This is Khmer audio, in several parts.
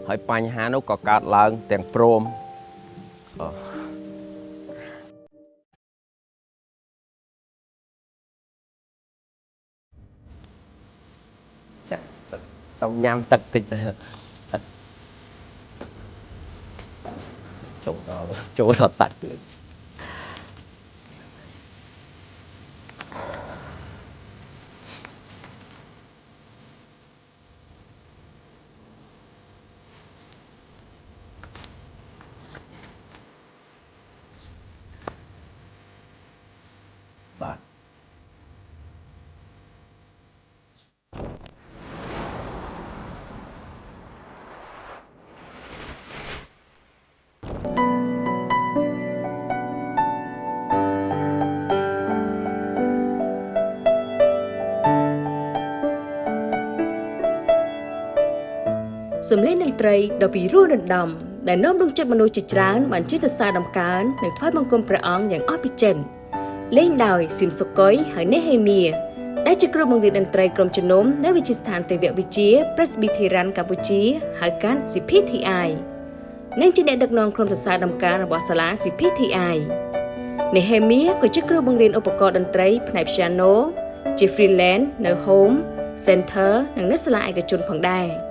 ហើយបញ្ហានោះក៏កើតឡើងទាំងព្រមអឺចាសូមញ៉ាំទឹកតិចទៅទឹកចូលដល់ចូលដល់សាច់គឺបាទ សំឡេងតន្ត្រីដ៏ពីរោះរណ្ដំដែលនាំដួងចិត្តមនុស្សជាច្រើនបានជឿសរសើរដំកើងនិងថ្វាយបង្គំព្រះអង្គយ៉ាងអស់ពីចិត្តលេងដោយស៊ីមសុកុយហើយនេហេមៀដែលជាគ្រូបង្រៀនតន្ត្រីក្រុមជំនុំនៅវិទ្យាស្ថានទេវវិទ្យា Presbyterian កម្ពុជាហៅកាត់ CPTI និងជាអ្នកដឹកនាំក្រុមសរសើរដំកើងរបស់សាលា CPTI នេហេមៀក៏ជាគ្រូបង្រៀនឧបករណ៍តន្ត្រីផ្នែក piano ជា freelance នៅ Home Center និងនៅសាលាឯកជនផងដែរ។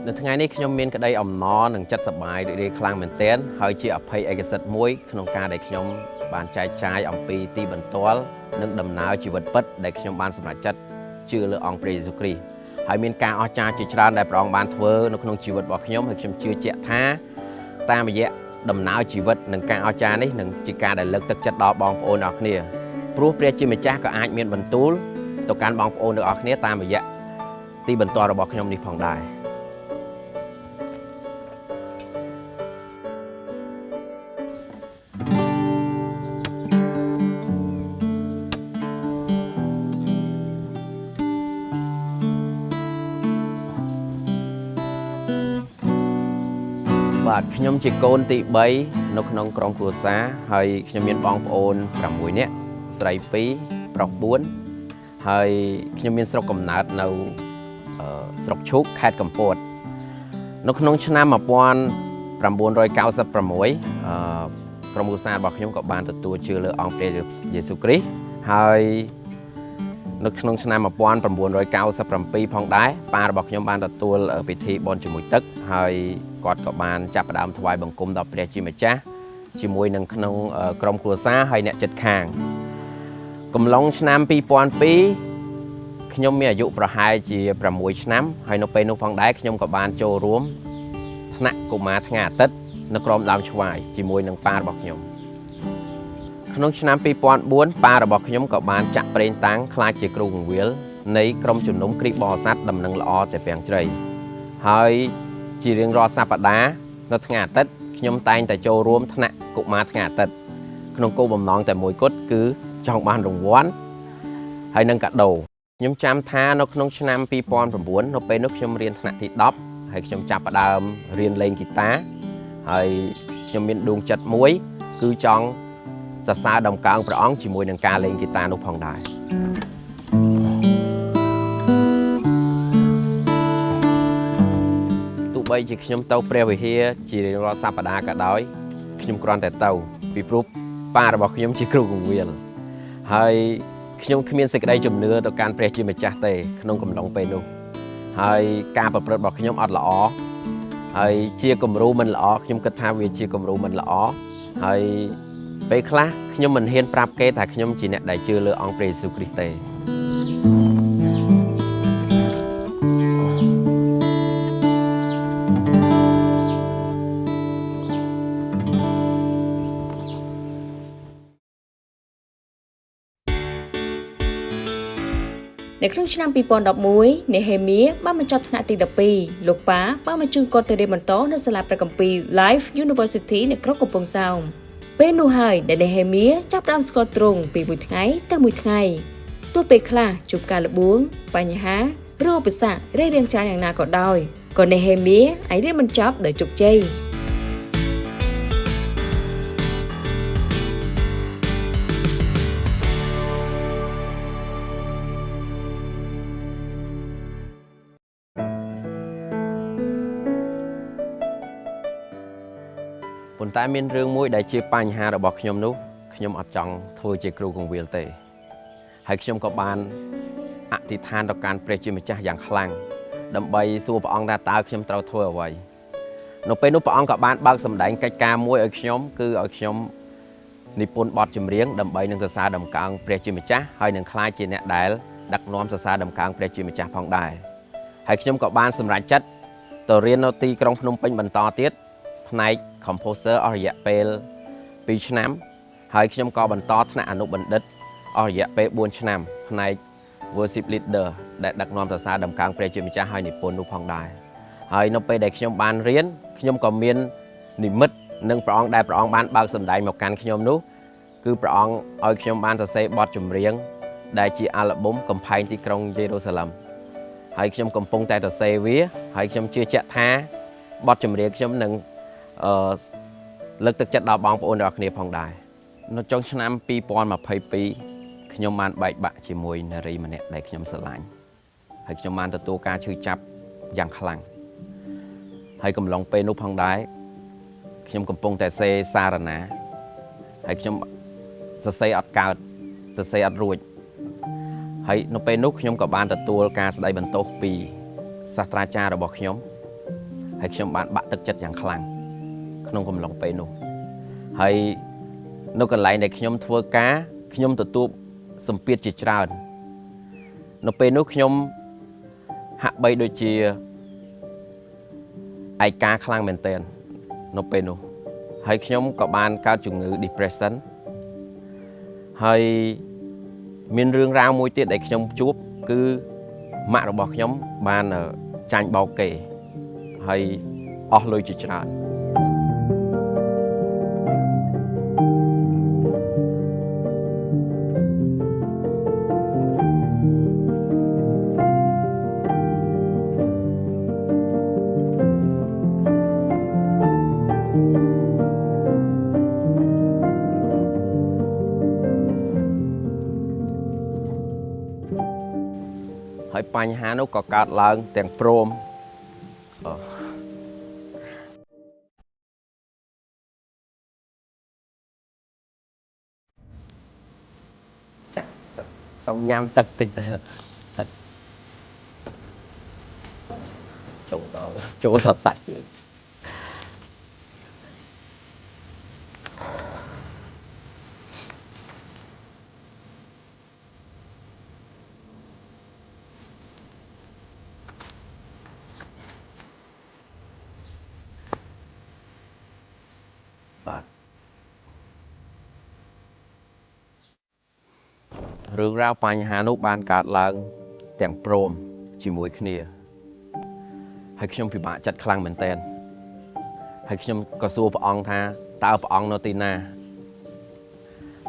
នៅថ្ងៃនេះខ្ញុំមានក្តីអំណរនិងចិត្តសប្បាយរីករាយខ្លាំងមែនទែនហើយជាអភ័យឯកសិទ្ធិមួយក្នុងការដែលខ្ញុំបានចែកចាយអំពីទីបន្ទាល់និងដំណើរជីវិតពិតដែលខ្ញុំបានសម្រេចចិត្តជឿលើអង្គព្រះយេស៊ូវគ្រីស្ទហើយមានការអស្ចារ្យជាច្រើនដែលព្រះអង្គបានធ្វើនៅក្នុងជីវិតរបស់ខ្ញុំហើយខ្ញុំជឿជាក់ថាតាមរយៈដំណើរជីវិតនិងការអស្ចារ្យនេះនឹងជាការដែលលើកទឹកចិត្តដល់បងប្អូនអរគ្នាព្រោះព្រះជាម្ចាស់ក៏អាចមានបន្ទូលទៅកាន់បងប្អូនទាំងអស់គ្នាតាមរយៈទីបន្ទាល់របស់ខ្ញុំនេះផងដែរ។ បាទខ្ញុំជាកូនទី3នៅក្នុងក្រុមគ្រួសារហើយខ្ញុំមានបងប្អូន6នាក់ស្រី2ប្រុស4ហើយខ្ញុំមានស្រុកកំណើតនៅស្រុកឈូកខេត្តកំពតនៅក្នុងឆ្នាំ1996ក្រុមគ្រួសាររបស់ខ្ញុំក៏បានទទួលជឿលើអង្គព្រះយេស៊ូវគ្រីស្ទហើយនៅក្នុងឆ្នាំ1997ផងដែរប៉ារបស់ខ្ញុំបានទទួលពិធីបុណ្យជាមួយទឹកហើយគាត់ក៏បានចាប់ផ្ដើមថ្វាយបង្គំដល់ព្រះជាម្ចាស់ជាមួយនឹងក្នុងក្រុមគ្រួសារហើយអ្នកជិតខាងកំឡុងឆ្នាំ2002ខ្ញុំមានអាយុប្រហែលជា6ឆ្នាំហើយនៅពេលនោះផងដែរខ្ញុំក៏បានចូលរួមថ្នាក់កុមារថ្ងៃអាទិត្យនៅក្រុមដើមឆ្វាយជាមួយនឹងប៉ារបស់ខ្ញុំក្នុងឆ្នាំ2004ប៉ារបស់ខ្ញុំក៏បានចាក់ប្រេងតាំងក្លាយជាគ្រូបង្រៀននៃក្រុមជំនុំគ្រីស្ទបរិស័ទដំណឹងល្អតែពាំងជ្រៃហើយជារៀងរាល់សប្តាហ៍នៅថ្ងៃអាទិត្យខ្ញុំតែងតែចូលរួមថ្នាក់កុមារថ្ងៃអាទិត្យក្នុងគោលបំណងតែមួយគត់គឺចង់បានរង្វាន់ហើយនឹងកាដូខ្ញុំចាំថានៅក្នុងឆ្នាំ2009នៅពេលនោះខ្ញុំរៀនថ្នាក់ទី10ហើយខ្ញុំចាប់ផ្ដើមរៀនលេងហ្គីតាហើយខ្ញុំមានដួងចិត្តមួយគឺចង់សរសើរដំកើងព្រះអង្គជាមួយនឹងការលេងហ្គីតានោះផងដែរទោះបីជាខ្ញុំទៅព្រះវិហារជារៀងរាល់សប្តាហ៍ក៏ដោយខ្ញុំគ្រាន់តែទៅពីព្រោះប៉ារបស់ខ្ញុំជាគ្រូបង្រៀនហើយខ្ញុំគ្មានសេចក្តីជំនឿទៅកាន់ព្រះជាម្ចាស់ទេក្នុងកំឡុងពេលនោះហើយការប្រព្រឹត្តរបស់ខ្ញុំអត់ល្អហើយជាគំរូមិនល្អខ្ញុំគិតថាវាជាគំរូមិនល្អហើយពេលខ្លះខ្ញុំមិនហ៊ានប្រាប់គេថាខ្ញុំជាអ្នកដែលជឿលើអង្គព្រះយេស៊ូវគ្រីស្ទទេ នៅក្នុងឆ្នាំ2011នេហេមៀបានបញ្ចប់ថ្នាក់ទី12លោកប៉ាបានបញ្ជូនគាត់ទៅរៀនបន្តនៅសាលាព្រះគម្ពីរ Life University នៅក្រុងកំពង់សោមពេលនោះហើយដែលនេហេមៀចាប់ផ្ដើមស្គាល់ទ្រង់ពីមួយថ្ងៃទៅមួយថ្ងៃទោះពេលខ្លះជួបការល្បួងបញ្ហាឬឧបសគ្គរារាំងច្រើនយ៉ាងណាក៏ដោយក៏នេហេមៀអាចរៀនបញ្ចប់ដោយជោគជ័យ។ ប៉ុន្តែមានរឿងមួយដែលជាបញ្ហារបស់ខ្ញុំនោះខ្ញុំអត់ចង់ធ្វើជាគ្រូគង្វាលទេហើយខ្ញុំក៏បានអធិដ្ឋានទៅកាន់ព្រះជាម្ចាស់យ៉ាងខ្លាំងដើម្បីសួរព្រះអង្គថាតើខ្ញុំត្រូវធ្វើអ្វីនៅពេលនោះព្រះអង្គក៏បានបើកសម្ដែងកិច្ចការមួយឲ្យខ្ញុំគឺឲ្យខ្ញុំនិពន្ធបទចម្រៀងដើម្បីនឹងសរសើរដំកើងព្រះជាម្ចាស់ហើយនឹងក្លាយជាអ្នកដែលដឹកនាំសរសើរដំកើងព្រះជាម្ចាស់ផងដែរហើយខ្ញុំក៏បានសម្រេចចិត្តទៅរៀននៅទីក្រុងភ្នំពេញបន្តទៀតផ្នែក composer អស់រយៈពេល2ឆ្នាំហើយខ្ញុំក៏បន្តថ្នាក់អនុបណ្ឌិតអស់រយៈពេល4ឆ្នាំផ្នែក worship leader ដែលដឹកនាំសរសើរដំកើងព្រះជាម្ចាស់ហើយនិពន្ធនោះផងដែរហើយនៅពេលដែលខ្ញុំបានរៀនខ្ញុំក៏មាននិមិត្តនិងព្រះអង្គដែលព្រះអង្គបានបើកសម្ដែងមកកាន់ខ្ញុំនោះគឺព្រះអង្គឲ្យខ្ញុំបានសរសេរបទចម្រៀងដែលជាអាល់ប៊ុមកំផែងទីក្រុងយេរូសាឡឹមហើយខ្ញុំកំពុងតែសរសេរវាហើយខ្ញុំជឿជាក់ថាបទចម្រៀងខ្ញុំនឹងលើកទឹកចិត្តដល់បងប្អូនទាំងអស់គ្នាផងដែរនៅចុងឆ្នាំ2022ខ្ញុំបានបែកបាក់ជាមួយនារីម្នាក់ដែលខ្ញុំស្រឡាញ់ហើយខ្ញុំបានទទួលការឈឺចាប់យ៉ាងខ្លាំងហើយកំឡុងពេលនោះផងដែរខ្ញុំកំពុងតែសេសារណាហើយខ្ញុំសរសេរអត់កើតសរសេរអត់រួចហើយនៅពេលនោះខ្ញុំក៏បានទទួលការស្ដីបន្ទោសពីសាស្ត្រាចារ្យរបស់ខ្ញុំហើយខ្ញុំបានបាក់ទឹកចិត្តយ៉ាងខ្លាំងក្នុងកំឡុងពេលនោះហើយនៅកន្លែងដែលខ្ញុំធ្វើការខ្ញុំទទួលសម្ពាធជាច្រើននៅពេលនោះខ្ញុំហាក់បីដូចជាឯកាខ្លាំងមែនទែននៅពេលនោះហើយខ្ញុំក៏បានកើតជំងឺ depression ហើយមានរឿងរ៉ាវមួយទៀតដែលខ្ញុំជួបគឺម៉ាក់របស់ខ្ញុំបានចាញ់បោកគេហើយអស់លុយជាច្រើនហើយបញ្ហានោះក៏កើតឡើងទាំងព្រមសូមញ៉ាំទឹកតិចទឹកចូលដល់សាច់បាទរឿងរ៉ាវបញ្ហានោះបានកើតឡើងទាំងព្រមជាមួយគ្នាហើយខ្ញុំពិបាកចិត្តខ្លាំងមែនទែនហើយខ្ញុំក៏សួរព្រះអង្គថាតើព្រះអង្គនៅទីណា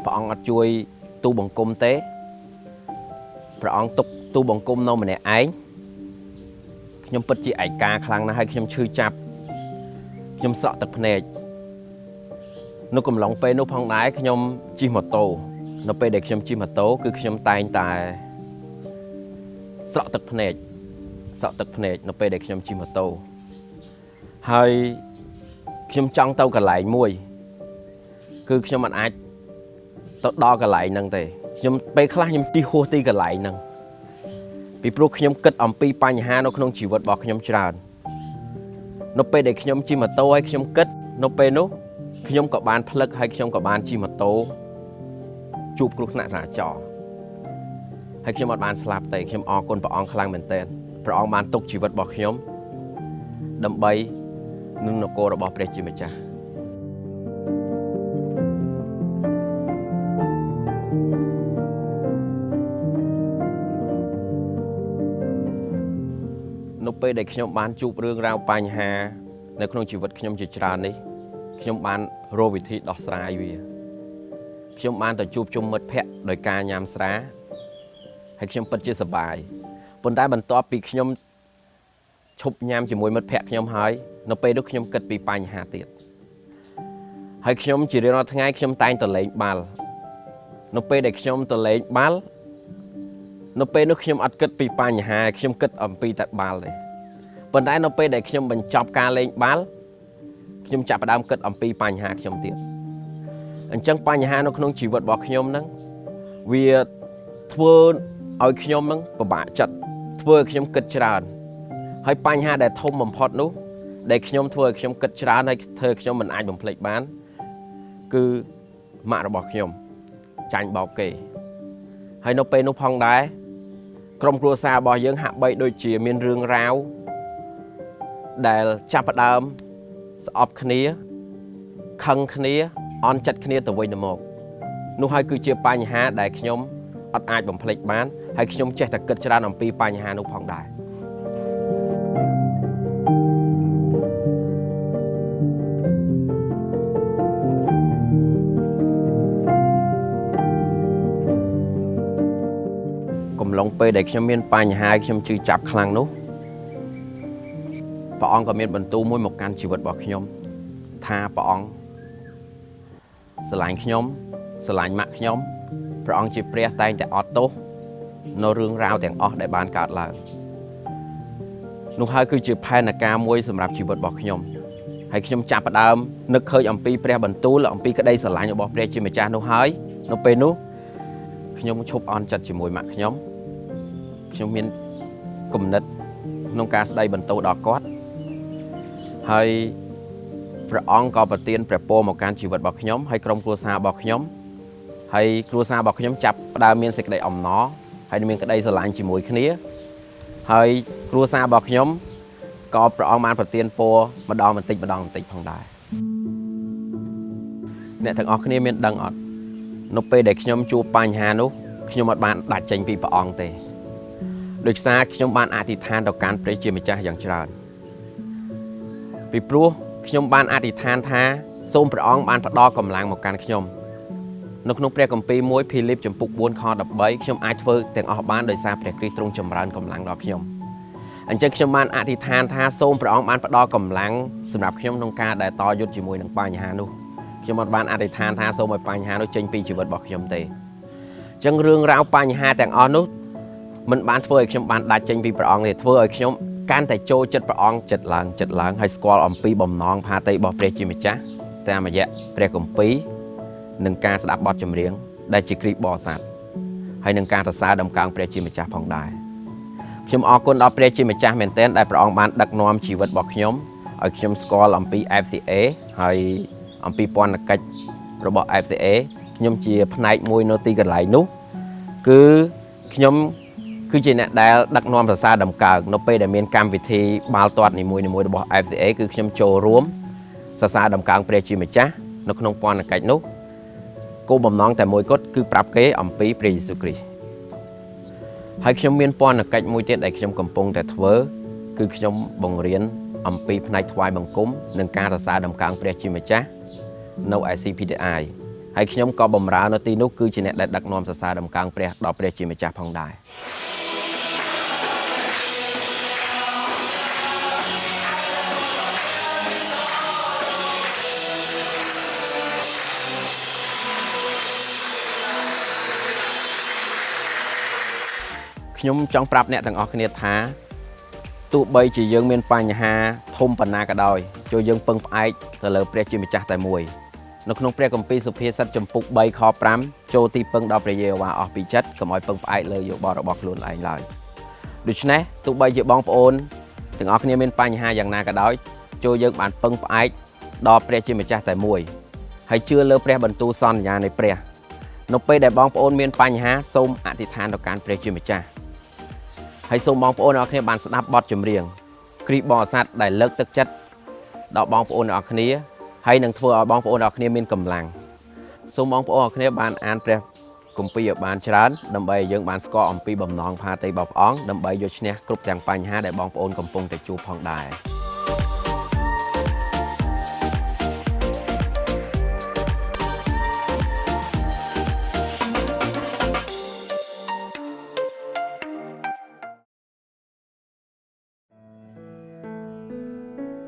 ព្រះអង្គអត់ជួយទូបង្គំទេព្រះអង្គទុកទូបង្គំនៅម្នាក់ឯងខ្ញុំពិតជាឯកាខ្លាំងណាស់ហើយខ្ញុំឈឺចាប់ខ្ញុំស្រក់ទឹកភ្នែកនៅកំឡុងពេលនោះផងដែរខ្ញុំជិះម៉ូតូនៅពេលដែលខ្ញុំជិះម៉ូតូគឺខ្ញុំតែងតែស្រក់ទឹកភ្នែកនៅពេលដែលខ្ញុំជិះម៉ូតូហើយខ្ញុំចង់ទៅកន្លែងមួយគឺខ្ញុំមិនអាចទៅដល់កន្លែងហ្នឹងទេខ្ញុំពេលខ្លះខ្ញុំជិះហួសទីកន្លែងហ្នឹងពីព្រោះខ្ញុំគិតអំពីបញ្ហានៅក្នុងជីវិតរបស់ខ្ញុំច្រើននៅពេលដែលខ្ញុំជិះម៉ូតូហើយខ្ញុំគិតនៅពេលនោះខ្ញុំក៏បានផ្លឹកហើយខ្ញុំក៏បានជិះម៉ូតូជួបគ្រោះថ្នាក់ចរាចរណ៍ហើយខ្ញុំអត់បានស្លាប់ទេខ្ញុំអរគុណព្រះអង្គខ្លាំងមែនទែនព្រះអង្គបានទុកជីវិតរបស់ខ្ញុំដើម្បីនឹងនគររបស់ព្រះជាម្ចាស់នៅពេលដែលខ្ញុំបានជួបរឿងរ៉ាវបញ្ហានៅក្នុងជីវិតខ្ញុំជាច្រើននេះខ្ញុំបានរកវិធីដោះស្រាយវាខ្ញុំបានទៅជួបជុំមិត្តភ័ក្តិដោយការញ៉ាំស្រាហើយខ្ញុំពិតជាសប្បាយប៉ុន្តែបន្ទាប់ពីខ្ញុំឈប់ញ៉ាំជាមួយមិត្តភ័ក្តិខ្ញុំហើយនៅពេលនោះខ្ញុំគិតពីបញ្ហាទៀតហើយខ្ញុំជារៀងរាល់ថ្ងៃខ្ញុំតែងទៅលេងបាល់នៅពេលដែលខ្ញុំទៅលេងបាល់នៅពេលនោះខ្ញុំអត់គិតពីបញ្ហាខ្ញុំគិតអំពីតែបាល់ទេប៉ុន្តែនៅពេលដែលខ្ញុំបញ្ចប់ការលេងបាល់ ខ្ញុំចាប់ផ្ដើមគិតអំពីបញ្ហាខ្ញុំទៀតអញ្ចឹងបញ្ហានៅក្នុងជីវិតរបស់ខ្ញុំហ្នឹងវាធ្វើឲ្យខ្ញុំហ្នឹងពិបាកចិត្តធ្វើឲ្យខ្ញុំគិតច្រើនហើយបញ្ហាដែលធំបំផុតនោះដែលខ្ញុំធ្វើឲ្យខ្ញុំគិតច្រើនហើយធ្វើឲ្យខ្ញុំមិនអាចបំភ្លេចបានគឺម៉ាក់របស់ខ្ញុំចាញ់បោកគេហើយនៅពេលនោះផងដែរក្រុមគ្រួសាររបស់យើងហាក់បីដូចជាមានរឿងរ៉ាវដែលចាប់ផ្ដើមស្អប់គ្នាខឹងគ្នាអន់ចិត្តគ្នាទៅវិញទៅមកនោះហើយគឺជាបញ្ហាដែលខ្ញុំអត់អាចបំភ្លេចបានហើយខ្ញុំចេះតែគិតច្រើនអំពីបញ្ហានោះផងដែរកំឡុងពេលដែលខ្ញុំមានបញ្ហាខ្ញុំជឿចាប់ខ្លាំងនោះព្រះអង្គក៏មានបន្ទូលមួយមកកាន់ជីវិតរបស់ខ្ញុំថាព្រះអង្គស្រឡាញ់ខ្ញុំស្រឡាញ់ម៉ាក់ខ្ញុំព្រះអង្គជាព្រះតែងតែអត់ទោសនៅរឿងរ៉ាវទាំងអស់ដែលបានកើតឡើងនោះហើយគឺជាផែនការមួយសម្រាប់ជីវិតរបស់ខ្ញុំហើយខ្ញុំចាប់ផ្ដើមនឹកឃើញអំពីព្រះបន្ទូលអំពីក្តីស្រឡាញ់របស់ព្រះជាម្ចាស់នោះហើយនៅពេលនោះខ្ញុំឈប់អន់ចិត្តជាមួយម៉ាក់ខ្ញុំខ្ញុំមានគំនិតក្នុងការស្ដីបន្ទោសដល់គាត់ហើយព្រះអង្គក៏ប្រទានព្រះពរមកកាន់ជីវិតរបស់ខ្ញុំហើយក្រុមគ្រួសាររបស់ខ្ញុំហើយគ្រួសាររបស់ខ្ញុំចាប់ផ្ដើមមានសេចក្តីអំណរហើយមានក្តីស្រឡាញ់ជាមួយគ្នាហើយគ្រួសាររបស់ខ្ញុំក៏ព្រះអង្គបានប្រទានពរម្ដងបន្តិចម្ដងបន្តិចផងដែរអ្នកទាំងអស់គ្នាមានដឹងអត់នៅពេលដែលខ្ញុំជួបបញ្ហានោះខ្ញុំអត់បានដាច់ចេញពីព្រះអង្គទេដោយសារខ្ញុំបានអធិដ្ឋានទៅកាន់ព្រះជាម្ចាស់យ៉ាងច្រើនពីព្រោះខ្ញុំបានអធិដ្ឋានថាសូមព្រះអង្គបានផ្ដល់កម្លាំងមកកាន់ខ្ញុំនៅក្នុងព្រះគម្ពីរ1ភីលីបជំពូក4ខ13ខ្ញុំអាចធ្វើទាំងអស់បានដោយសារព្រះគ្រីស្ទទ្រង់ចម្រើនកម្លាំងដល់ខ្ញុំអញ្ចឹងខ្ញុំបានអធិដ្ឋានថាសូមព្រះអង្គបានផ្ដល់កម្លាំងសម្រាប់ខ្ញុំក្នុងការដែលតយុទ្ធជាមួយនឹងបញ្ហានោះខ្ញុំអត់បានអធិដ្ឋានថាសូមឲ្យបញ្ហានោះចេញពីជីវិតរបស់ខ្ញុំទេអញ្ចឹងរឿងរ៉ាវបញ្ហាទាំងអស់នោះមិនបានធ្វើឲ្យខ្ញុំបានដាច់ចេញពីព្រះអង្គទេធ្វើឲ្យខ្ញុំកាន់តែចូលចិត្តព្រះអង្គចិត្តឡើងចិត្តឡើងហើយស្គាល់អំពីបំណងផាតីរបស់ព្រះជាម្ចាស់តាមរយៈព្រះគម្ពីរនិងការស្ដាប់បទចម្រៀងដែលជាគ្រីស្ទបរិស័ទហើយនឹងការសរសើរដំកើងព្រះជាម្ចាស់ផងដែរខ្ញុំអរគុណដល់ព្រះជាម្ចាស់មែនទែនដែលព្រះអង្គបានដឹកនាំជីវិតរបស់ខ្ញុំឲ្យខ្ញុំស្គាល់អំពី FCA ហើយអំពីពន្ធកិច្ចរបស់ FCA ខ្ញុំជាផ្នែកមួយនៅទីកន្លែងនោះគឺខ្ញុំគឺជាអ្នកដែលដឹកនាំសរសើរដំកើងនៅពេលដែលមានកម្មវិធីបាល់ទាត់នីមួយៗរបស់ FCA គឺខ្ញុំចូលរួមសរសើរដំកើងព្រះជាម្ចាស់នៅក្នុងពន្ធកិច្ចនោះគោលបំណងតែមួយគត់គឺប្រាប់គេអំពីព្រះយេស៊ូវគ្រីស្ទហើយខ្ញុំមានពន្ធកិច្ចមួយទៀតដែលខ្ញុំកំពុងតែធ្វើគឺខ្ញុំបង្រៀនអំពីផ្នែកថ្វាយបង្គំនិងការសរសើរដំកើងព្រះជាម្ចាស់នៅ ICPTI ហើយខ្ញុំក៏បម្រើនៅទីនោះគឺជាអ្នកដែលដឹកនាំសរសើរដំកើងព្រះដល់ព្រះជាម្ចាស់ផងដែរខ្ញុំចង់ប្រាប់អ្នកទាំងអស់គ្នាថាទោះបីជាយើងមានបញ្ហាធំប៉ុណ្ណាក៏ដោយចូលយើងពឹងផ្អែកទៅលើព្រះជាម្ចាស់តែមួយនៅក្នុងព្រះគម្ពីរសុភាសិតជំពូក3ខ5ចូលទីពឹងដល់ព្រះយេហូវ៉ាអស់ពីចិត្តកុំឲ្យពឹងផ្អែកលើយោបល់របស់ខ្លួនឯងឡើយដូច្នេះទោះបីជាបងប្អូនទាំងអស់គ្នាមានបញ្ហាយ៉ាងណាក៏ដោយចូលយើងបានពឹងផ្អែកដល់ព្រះជាម្ចាស់តែមួយហើយជឿលើព្រះបន្ទូលសន្យានៃព្រះនៅពេលដែលបងប្អូនមានបញ្ហាសូមអធិដ្ឋានទៅកាន់ព្រះជាម្ចាស់ហើយសូមបងប្អូនអរគ្នាបានស្ដាប់បទចម្រៀងគ្រីស្ទបរិស័ទដែលលើកទឹកចិត្តដល់បងប្អូនអរគ្នាហើយនឹងធ្វើឲ្យបងប្អូនអរគ្នាមានកម្លាំងសូមបងប្អូនអរគ្នាបានអានព្រះគម្ពីរឲ្យបានច្រើនដើម្បីឲ្យយើងបានស្គាល់អំពីបំណងផាតីរបស់ព្រះអង្គដើម្បីយកឈ្នះគ្រប់ទាំងបញ្ហាដែលបងប្អូនកំពុងតែជួបផងដែរ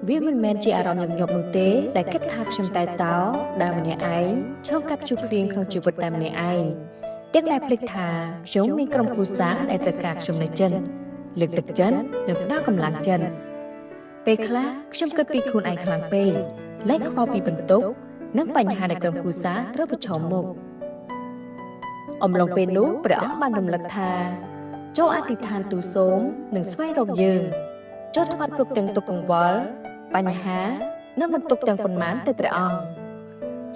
វាមិនមែនជាអារម្មណ៍ញឹកញាប់នោះទេដែលគិតថាខ្ញុំតែតោដើរម្នាក់ឯងឆ្លងកាត់ជួបភ្លៀងក្នុងជីវិតតែម្នាក់ឯងទាំងដែលភ្លេចថាខ្ញុំមានក្រុមគ្រួសារដែលត្រូវការខ្ញុំនៅចិនលើកទឹកចិត្តនិងផ្ដល់កម្លាំងចិត្តពេលខ្លះខ្ញុំគិតពីខ្លួនឯងខ្លាំងពេក លែងខ្វល់ពីបន្ទុកនិងបញ្ហាដែលក្រុមគ្រួសារត្រូវប្រឈមមុខអំឡុងពេលនោះព្រះអង្គបានរំលឹកថាចូលអធិដ្ឋានទូលសូមនិងស្វែងរកយើងចូលថ្វាត់គ្រប់ទាំងទុក្ខកង្វល់បញ្ហានិងបន្ទុកទាំងប៉ុន្មានទៅព្រះអង្គ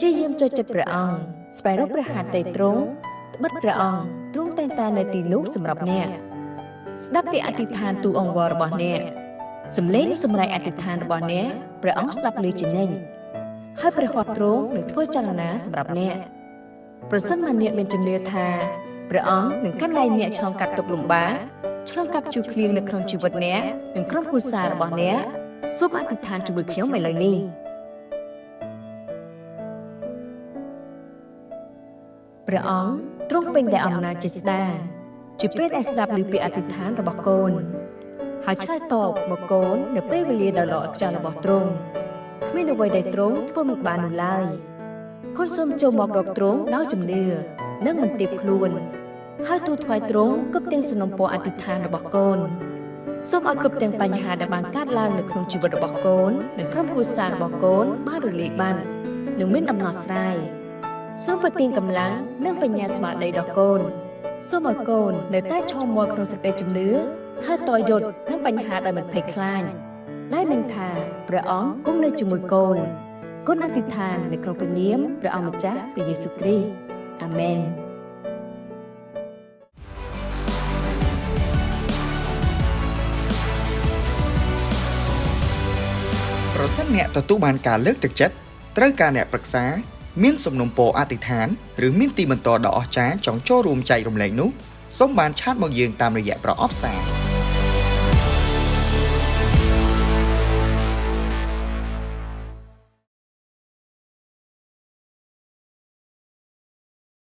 ជាយាមចូលចិត្តព្រះអង្គស្វែងរកព្រះហឫទ័យទ្រង់ត្បិតព្រះអង្គទ្រង់តែងតែនៅទីនោះសម្រាប់អ្នកស្ដាប់ពីអធិដ្ឋានទូលអង្វររបស់អ្នកសំឡេងនិងសម្រែកអធិដ្ឋានរបស់អ្នកព្រះអង្គស្ដាប់ឮជានិច្ចហើយព្រះហស្ថទ្រង់នឹងធ្វើចលនាសម្រាប់អ្នកប្រសិនបើអ្នកមានជំនឿថាព្រះអង្គនឹងកាន់ដៃអ្នកឆ្លងកាត់ទុក្ខលំបាកឆ្លងកាត់ជួរភ្លៀងនៅក្នុងជីវិតអ្នកនិងក្រុមគ្រួសាររបស់អ្នកសូមអធិដ្ឋានជាមួយខ្ញុំឥឡូវនេះព្រះអង្គទ្រង់ពេញដោយអំណាចចេស្តាជាពេលដែលស្ដាប់ឮពាក្យអធិដ្ឋានរបស់កូនហើយឆ្លើយតបមកកូននៅពេលវេលាដ៏ល្អអស្ចារ្យរបស់ទ្រង់គ្មានអ្វីដែលទ្រង់ធ្វើមិនបាននោះឡើយកូនសូមចូលមករកទ្រង់ដោយជំនឿនិងមិនទៀបខ្លួនហើយទូលថ្វាយទ្រង់គ្រប់ទាំងសំណូមពរអធិដ្ឋានរបស់កូនសូមឲ្យគ្រប់ទាំងបញ្ហាដែលបានកើតឡើងនៅក្នុងជីវិតរបស់កូននិងក្រុមគ្រួសាររបស់កូនបានរលាយបាត់និងមានដំណោះស្រាយសូមប្រទានកម្លាំងនិងបញ្ញាស្មារតីដល់កូនសូមឲ្យកូននៅតែឈរមាំក្នុងសេចក្តីជំនឿហើយតយុទ្ធនឹងបញ្ហាដោយមិនភ័យខ្លាចដែលនឹងថាព្រះអង្គគង់នៅជាមួយកូនកូនអធិដ្ឋាននៅក្នុងព្រះនាមព្រះអង្គម្ចាស់ព្រះយេស៊ូវគ្រីស្ទអាមែន ប្រសិនអ្នកទទួលបានការលើកទឹកចិត្តត្រូវការអ្នកប្រឹក្សាមានសំណុំពរអធិដ្ឋានឬមានទីបន្ទាល់ដ៏អស្ចារ្យចង់ចូលរួមចែករំលែកនោះសូមបានឆាតមកយើងតាមរយៈប្រអប់សារ។